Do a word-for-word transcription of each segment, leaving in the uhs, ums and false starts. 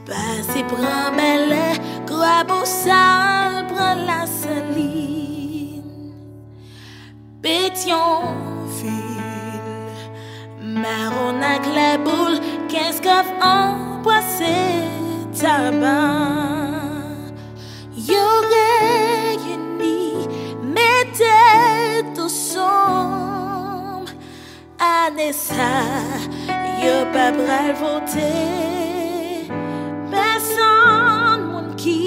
Pase pran Bèlè, Kwabosal pran Lasalin, Petyonvil, Mawon ak Lèboul, Kenz Kòf anbrase Taba. Yo reyini, met tèt ansanm. Ane sa, yo pa pral vote pèsonn moun ki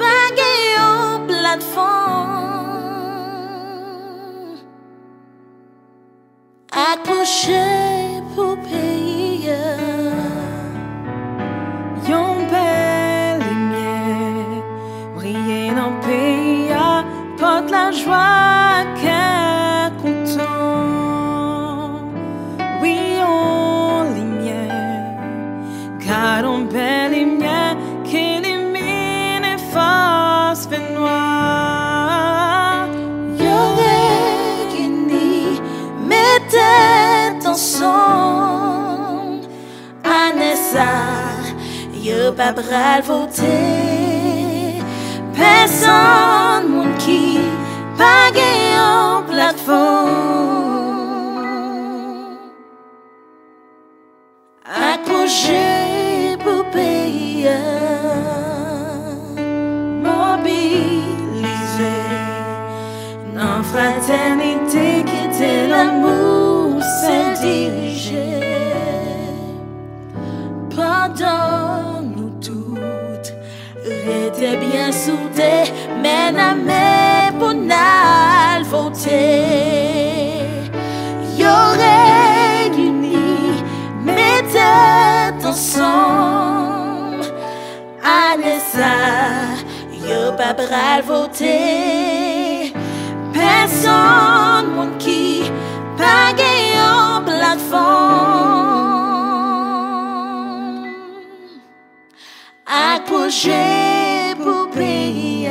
pa gen yon platfòm. Ak pwoche pou peyi a. Yon bèl limyè briye nan peyi a, pòt lajwa, kè kontan. Wi, yon limyè, gad yon bèl limyè ki ilimine fòs fènwa. Yo reyini, met tèt ansanm. Ane sa, yo pa pral vote pèsonn moun ki pa gen yon platfòm. Ak pwoje pou peyi a. Mobilize nan fratènite, kite lanmou sèl dirije. Pandan nou tout rete byen soude, men nan men pou n al vote. Yo reyini, met tèt ansanm. Ane sa, yo pa pral vote pèsonn moun ki pa gen yon platfòm. Ak pwoje pou peyi a.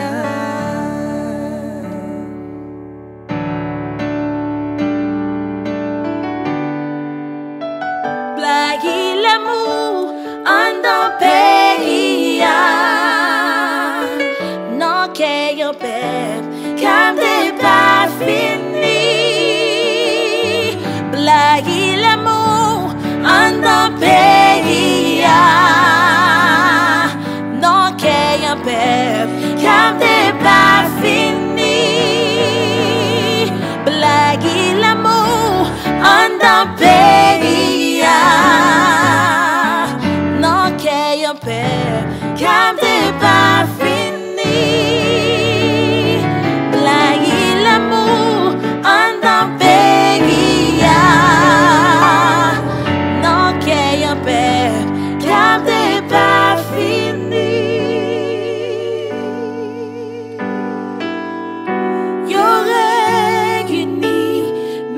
Blayi lanmou anndan peyi a. Nan kè yon pèp k ap depafini. Blayi lanmou anndan peyi a. Nan kè yon pèp k ap depafini. Blayi lanmou anndan peyi a. Nan kè yon pèp k ap depafini. Blayi lanmou anndan peyi a. Nan kè yon pèp k ap depafini. Yo reyini,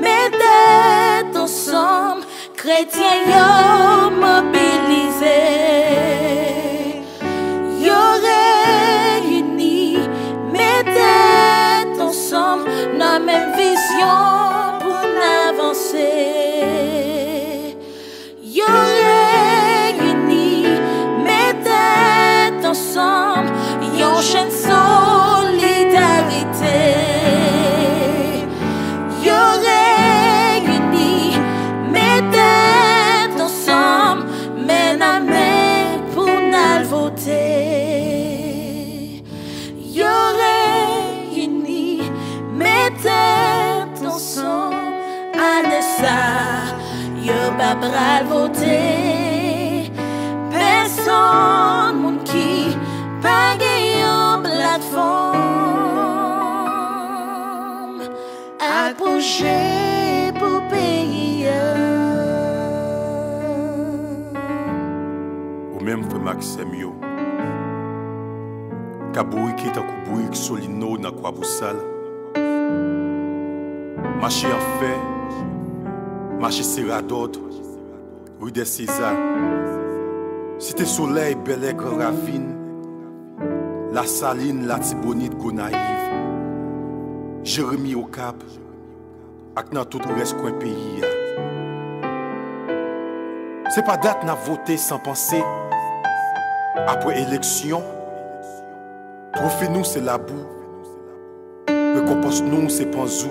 met tèt ansanm. Kretyen yo mobilize. Yo reyini, met tèt ansanm nan menm vizyon pou n avanse. Yo reyini, met tèt ansanm, yon chenn solidarite. Yo reyini, met tèt ansanm, men nan men pou n al vote. Yo reyini, met tèt ansanm. Ane sa, yo pa pral vote pèsonn moun ki pa gen yon platfòm ak pwojè pou peyi a. Ou menm, frè m ak sè m yo, k ap bourike tankou bourik Solino nan Kwabosal, mache Anfè, mache Seradòt, Ri dè Seza, Site Solèy, Bèlè, Gran Ravin, Lasalin, Latibonit, Gonayiv, Jeremi, Okap, ak nan tout rès kwen peyi a. Se pa dat n ap vote san panse. Apre eleksyon, twofe nou se labou, rekonpans nou se panzou,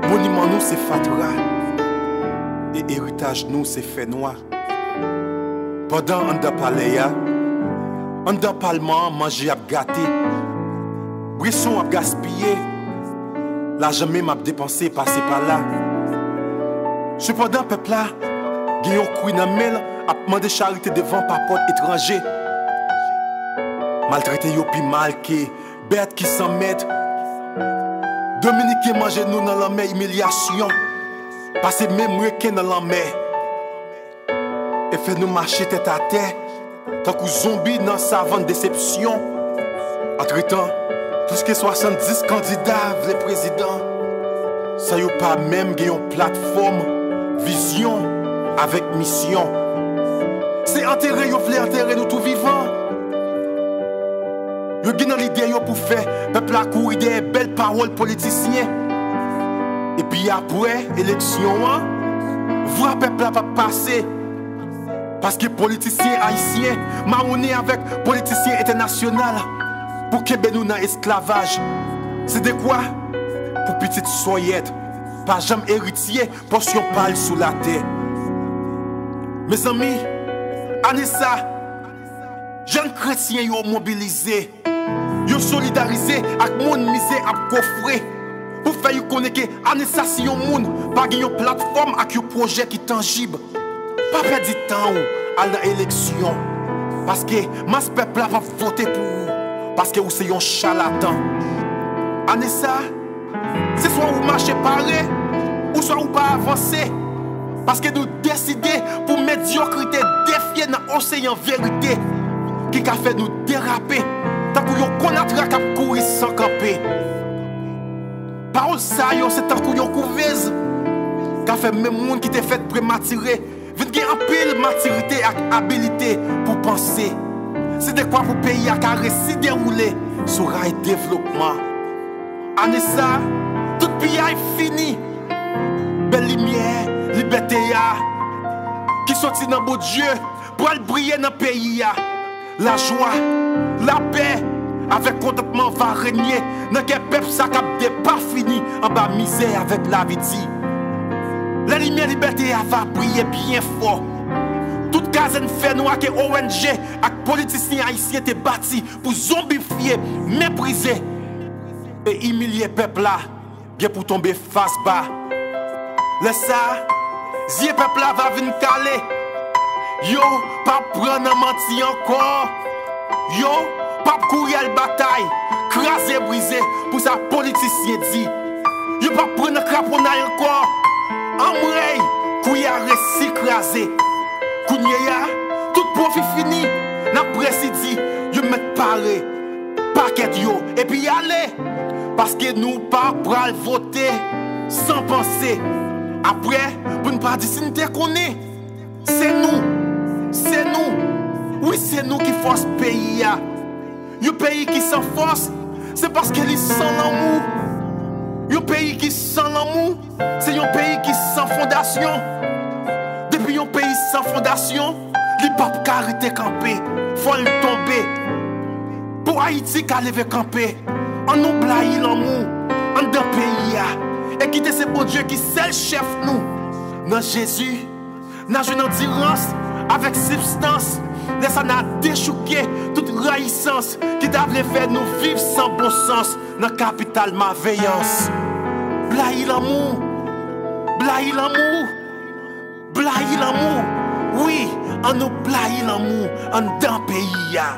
moniman nou se fatra, e eritaj nou se fènwa. Pandan anndan palè a, anndan palman an, manje ap gate, bweson ap gaspiye, lajan menm ap depanse pase pa la. Sepandan, pèp la gen yon kwi nan men l, ap mande charite devan pa pòt etranje. Maltrete yo pi mal ke bèt ki san mèt. Dominiken manje nou nan lanmè imilyasyon, pase menm reken nan lanmè, e fè nou mache tèt atè tankou zonbi nan savann desepsyon. Antretan, plis ke swasanndis kandida vle prezidan, san yo pa menm gen yon platfòm, vizyon avèk misyon. Se antere yo vle antere nou tou vivan. Yo gen nan lide yo pou fè pèp la kouri dèyè bèl pawòl politisyen. Epi apre eleksyon an, vwa pèp la p ap pase. Paske politisyen ayisyen mawounen avèk politisyen entènasyonal pou kenbe nou nan esklavaj. Se dekwa pou pitit sòyèt pa janm eritye pòsyon pa l sou latè. Mezanmi, ane sa, jèn kretyen yo mobilize. Yo solidarize ak moun mizè ap gofre pou fè yo konnen ke ane sa, si yon moun pa gen yon platfòm ak yon pwojè ki tanjib, pa pèdi tan w al nan eleksyon, paske mas pèp la p ap vote pou ou, paske ou se yon chalatan. Ane sa, se swa ou mache pare, ou swa ou pa avanse. Paske nou deside pou medyokrite defye nan oseyan verite ki ka fè nou derape tankou yon konatra k ap kouri san kanpe. Pawòl sa yo se tankou yon kouvèz k ap fè menm moun ki te fèt prematire vin gen anpil matirite ak abilite pou panse. Se dekwa pou peyi a ka resi dewoule sou ray devlopman. Ane sa, tout piyay fini. Bèl limyè libète a ki soti nan Bondye pral briye nan peyi a. Lajwa, lapè avèk kontantman va renye nan kè pèp sa k ap depafini anba mizè avèk lavi di. Lè limyè libète a va briye byen fò, tout kazèn fènwa ke O N G ak politisyen ayisyen te bati pou zonbifye, meprize e imilye pèp la gen pou tonbe fas ba. Lè sa a, zye pèp la va vin kale. Yo p ap pran nan manti ankò. Yo p ap kouri al batay, kraze brize pou sa politisyen di. Yo p ap pran nan kraponnay ankò. Anmwey, kwi a resi kraze. Kounye a, tout pwofi fini, n ap resi di, yo mèt pare pakèt yo epi ale. Paske nou pa pral vote san panse. Apre, pou n pa di si n te konnen, se nou, se nou, wi, se nou ki fòs peyi a. Yon peyi ki san fòs, se paske li san lanmou. Yon peyi ki san lanmou, se yon peyi ki san fondasyon. Depi yon peyi san fondasyon, li p ap ka rete kanpe. Fò l tonbe. Pou Ayiti ka leve kanpe, ann nou blayi lanmou anndan peyi a e kite se Bondye ki sèl chèf nou. Nan Jezi, n a jwenn andirans avèk sibstans. Lè sa, n a dechouke tout rayisans ki ta vle fè nou viv san bon sans nan kapital malveyans. Blayi lanmou! Blayi lanmou! Blayi lanmou! Wi, ann nou blayi lanmou anndan peyi a.